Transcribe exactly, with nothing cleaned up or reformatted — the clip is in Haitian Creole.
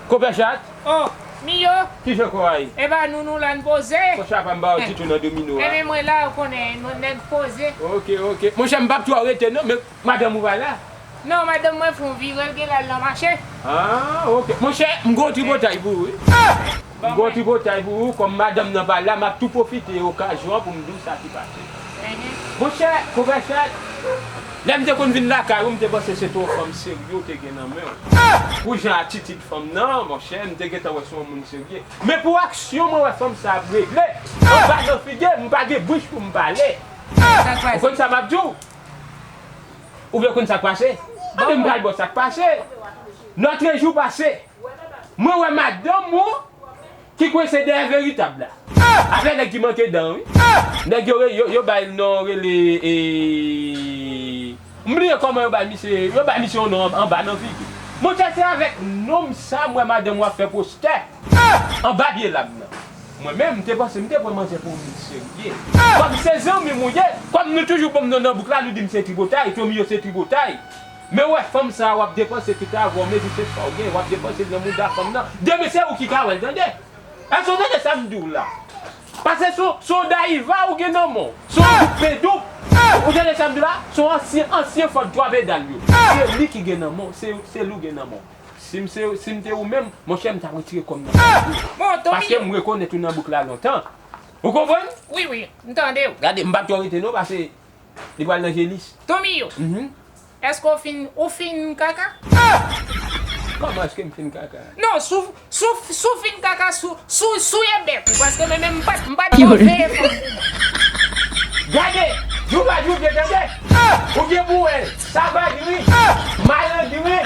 Konpè Chat, Oh, Miyo, kijan kò a ye? Eba nou, nou la n poze. Konsa pa m ba w ditou nan domino a. Ebyen mwen la, ou konnen, nou nèg poze. Ok, ok. Monchè, m p ap twò rete non, men madanm ou pa la? Non, madanm mwen fè yon vire, l gen lal nan mache. Ah, ok. Monchè, m gon tripotay pou ou, wi. M gon tripotay pou ou, kòm madanm nan pa la, m ap tou pwofite okazyon an pou m di w sa ki pase. Monchè, konpè Chat, lè m te konn vin lakay ou, m te panse se te yon fanm serye w te gen nan men w. Pou jan atitid fanm nan, monchè, m te gentan wè se yon moun serye. Men pou aksyon mwen wè fanm sa ap regle, anba nan figi m, m pa gen bouch pou m pale. Ou konn sa m ap di w? Ou vle konn sa k pase? Anben m pral ba w sa k pase. Nòtrejou pase. Mwen wè madanm ou ki kwense dèyè veritab la. Afè nèg ki manke dan, wi. Nèg yo, yo, yo bay l non rele, e, m bliye kòman yo bay misye, yo bay misye yon non anba nan figi. Monchè, se avèk nonm sa m wè madanm w ap fè postè anba pye lab nan. Mwen menm, m te panse m te pran manzè pou yon moun serye. Kòm se zanmi m ou ye, kòm nou toujou ban m non nan bouk la, nou di m se tripotay, Tomio se tripotay. Men w wè fanm sa a, w ap depanse tout avè w, men se sa w gen, w ap depanse l nan mouda fanm nan. Demen se ou ki ka wè l, tande. Èske w tande sa m di w la? Paske se yon, se yon dayiva ou gen nan men w, se yon douk pedoup. Ou tande sa m di w la? Se yon ansyen, ansyen fòd twa pedal yo. Se li ki gen nan men w, se, se li w gen nan men w. Si m se, si m te ou menm, monchè, m t ap retire kò m nan. Paske m rekonèt ou nan bouk la lontan. Ou konprann? Wi, wi, m tande w. Gade, m p ap twò rete non, paske li pral nan jelis. Tomio, Mhm. Èske w fin, ou fin kaka? Kòman èske m fin kaka? Non, sou, sou, sou fin kaka, sou, sou, sou ye bèk ou, paske mwen menm m pa, m pa t veye fanm. Gade, jou pa jou vye tande. Ou gen pou wè, savadri, malandri.